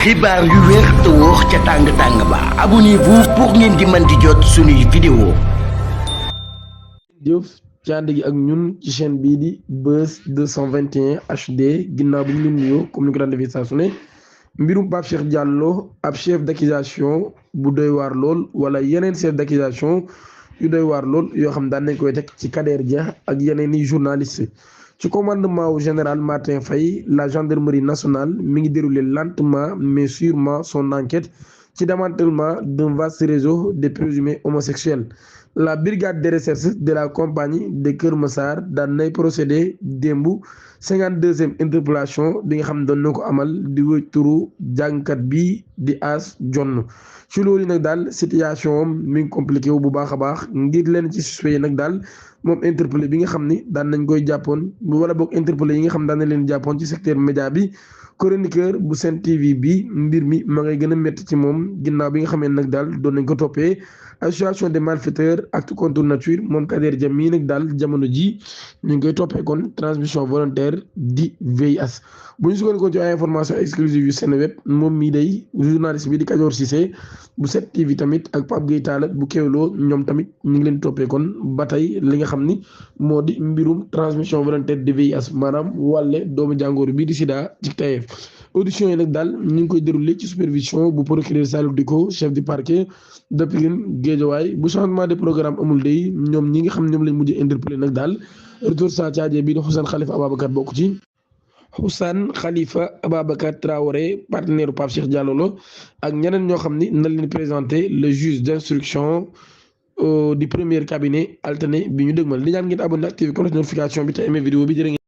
xibaar yu wér te wóor ca tàng ba abonnez-vous pour ngeen di mën di jot suñuy vidéo. jëf ci ànd gi ak ñun ci chaîne bii di Buzz 221 HD ginnaaw bi ñu leen nuyoo comme ni ko daan defee saa su ne mbirum Pape Cheikh Diallo ab chef d'accusation bu doy waar lool wala yeneen chef d'accusation yu doy waar lool yoo xam daan nañ koy teg ci Kader Dia ak yeneen i journaliste ci commandement wu général Martin Faye la gendarmerie nationale mi ngi dérouler lentement mais sûrement son enquête ci démantèlement d'un vaste réseau de présumés homosexuels. La brigade de recherche de la compagnie de Kër Massar daan nay procédé démb 52e interpellation bi nga xam ne doon na ko amal di wëy turu jàngkat bi di As Jonn ci loolu nag daal situation am mi ngi compliqué wu bu baax a baax ngir leen ci suspect yi nag daal moom interpellé bi nga xam ni daan nañ koy jàppoon wala boog interpellé yi nga xam daan nañ leen jàppoon ci secteur média bi chroniqueur bu Sen TV bi mbir mi ma ngay gën a métti ci moom ginnaaw bi nga xamee nag daal doon nañ ko toppee association des malfaiteurs acte contre nature moom Kader Dia mii nag daal jamono ji ñu ngi koy toppee kon transmission volontaire di VIH bu ñu sukkandikoo ci ay information exclusive yu Seneweb moom mii day journaliste bi di Kajoor Cissé bu Sen TV tamit ak Pape Gueye Talla bu Kewlo ñoom tamit ñu ngi leen toppee kon ba tey li nga xam ni moo di mbirum transmission volontaire di VIH maanaam wàlle doomu jàngoro bii di sida ci tayef audition yi nag daal ñu ngi koy déroulé ci supervision bu procureur Salou Diko chef du parquet de Pikine Guédiawaye bu changement de programme amul day ñoom ñi nga xam ñoom lañ mujj interpellé nag daal retour sa caajee bii di Houssane Khalifa Ababacar bokk ci Houssane Khalifa Ababacar Traoré partenaire Pape Cheikh Diallo la ak ñeneen ñoo xam ni na leen présenté le juge d'instruction du premier cabinet alterné bi ñu dëgmal li ñaan ngeen abonné activé cloche notification bi te aimé vidéo bi jërë ngeen